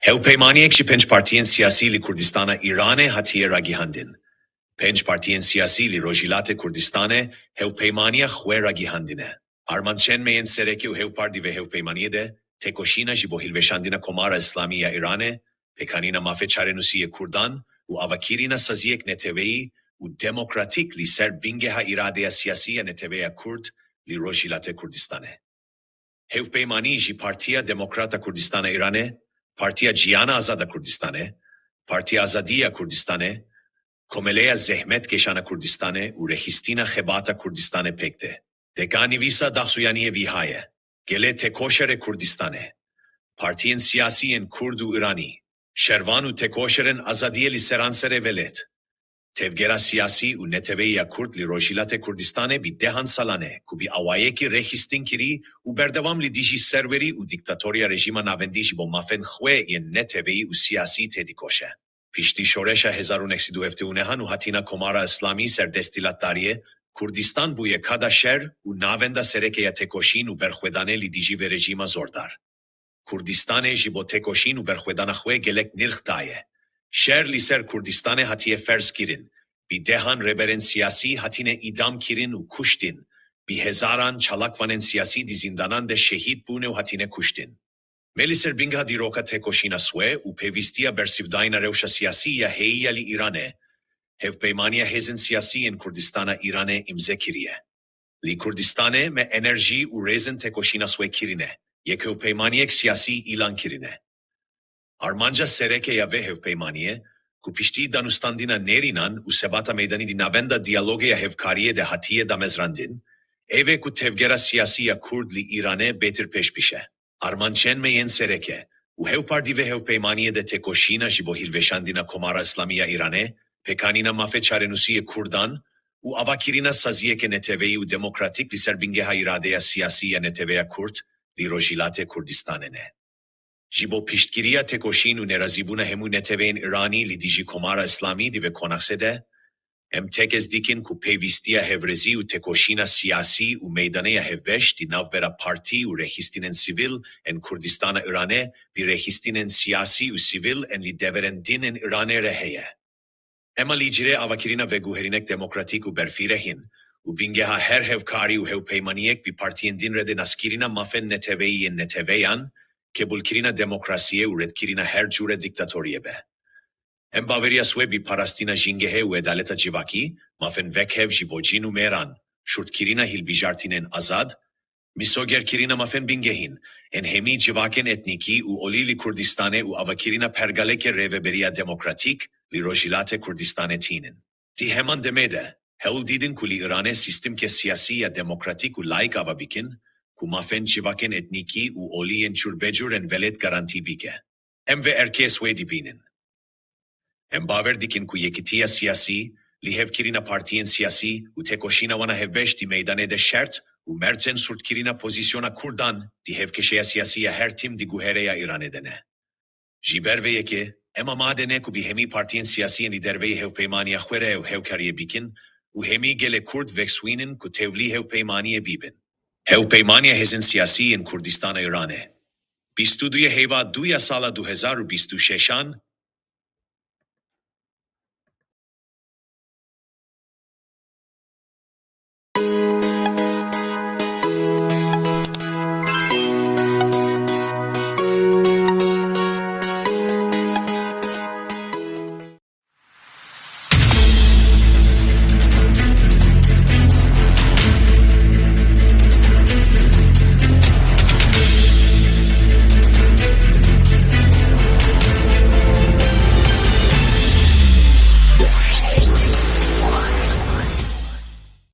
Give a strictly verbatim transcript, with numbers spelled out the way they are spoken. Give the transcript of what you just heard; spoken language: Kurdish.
Hevpeymaniyek ji pênc partiyên siyasî li Kurdistana Îranê hatiye ragihandin. Pênc partiyên siyasî li Rojhilatê Kurdistanê hevpeymaniya xwe ragihandine. Armançên me yên sereke û hevpar di vê hevpeymaniyê de têkoşîna ji bo hilweşandina Komara Îslamî ya Îranê, pêkanîna mafê çarenûsî yê Kurdan û avakirina saziyek neteweyî û demokratîk li ser bingeha îradeya siyasî ya neteweya Kurd li Rojhilatê Kurdistanê. Hevpeymanî ji Partiya Demokrat a Kurdistana Îranê, Partiya Ciyana Azad a Kurdistanê, Partiya Azadî ya Kurdistanê, Komeleya Zehmetkeşan a Kurdistanê û Rêxistina Xebata Kurdistanê pêk tê. Deka nivîsa daxuyaniyê vîha ye: Gelê têkoşerê Kurdistanê, partiyên siyasî yên Kurd û Îranî, şervan û têkoşerên azadiyê li seranserê welêt. Tevgera siyasî û neteweyî ya Kurd li Rojhilatê Kurdistanê bi dehan salan e ku bi awayekî rêxistin kirî û berdewam li dijî serwerî û dîktatoriya rejîma navendî ji bo mafên xwe yên neteweyî û siyasî têdikoşe. Piştî şoreşa hezar û neh sed û heftê û neh an û hatina Komara Îslamî ser desthilatdariyê, Kurdistan bûye kada şer û navenda sereke ya têkoşîn û berxwedanê li dijî vê rejîma zordar. Kurdistanê ji bo têkoşîn û berxwedana xwe gelek nirx daye. Şer li ser Kurdistanê hatiye ferzkirin. Bi dehan rêberên siyasî hatine îdam kirin û kuştin. Bi hezaran çalakvanên siyasî di zîndanan de şehîd bûne û hatine kuştin. Me li ser bingeha dîroka têkoşîna xwe û pêwîstiya bersivdayîna rewşa siyasî ya heyî ya li Îranê, hevpeymaniya hêzên siyasî yên Kurdistana Îranê îmze kiriye. Li Kurdistanê me enerjî û rêzên têkoşîna xwe kirine, yek hevpeymaniyek siyasî îlan kirine. Armanca sereke ya vê hevpeymaniyê, ku piştî danûstandina nêrînan û sebata meydanî di navenda diyalogê ya hevkariyê de hatiye damezrandin, ev e ku tevgera siyasî ya Kurd li Îranê bêtir pêş bişe. Armançên me yên sereke û hevpar di vê hevpeymaniyê de têkoşîna ji bo hilweşandina Komara Îslamî ya Îranê, pêkanîna mafê çarenûsî yê Kurdan û avakirina saziyeke neteweyî û demokratîk li ser bingeha îradeya siyasî ya neteweya Kurd li Rojhilatê Kurdistanê ne. Ji bo piştgiriya têkoşîn û nerazîbûna hemû neteweyên Îranî li dijî Komara Îslamî di vê konaksê de, em tekez dikin ku pêwîstiya hevrêzî û têkoşîna siyasî û meydanê ya hevbeş di navbera partî û rêxistinên sivîl ên Kurdistana Îranê bi rêxistinên siyasî û sivîl ên li deverên din ên Îranê re heye. Ema li cihê avakirina veguherînek demokratîk û berfireh in û bingeha her hevkarî û hevpeymaniyek bi partiyên din re de naskirina mafên neteweyî yên neteweyan, qebûlkirina demokrasiyê û redkirina her cure dîktatoriyê be. Em baweriya xwe bi parastina jîngehê û edaleta civakî, mafên wekhev ji bo cin û mêran, şurtkirina hilbijartinên azad, misogerkirina mafên bingehîn ên hemî civakên etnîkî û olî li Kurdistanê û avakirina pergaleke rêveberiya demokratîk li Rojhilatê Kurdistanê tînin. Di heman demê de, hewl didin ku li Îranê sîstemke siyasî ya demokratîk û layîk ava bikin, ku mafên civakên etnîkî û olî yên curbecur ên welêt garantî bike. Em vê erkê xwe dibînin. Em bawer dikin ku yekîtiya siyasî, lihevkirina partiyên siyasî û têkoşîna wan a hevbeş di meydanê de şert û mercên sûrtkirina pozîsyona Kurdan di hevkêşeya siyasî ya her tim di guherê ya Îranê de ne. Ji ber vê yekê, em amade ne ku bi hemî partiyên siyasî yên li derveyî hevpeymaniya xwe re ew hevkariyê bikin û hemî gelê Kurd vekswînin ku tevlî hevpeymaniyê bibin. Hevpeymaniya Hêzên Siyasî yên Kurdistana Îranê, bîst û duyê heyva dû ya sala du hezar û bîst û şeş an,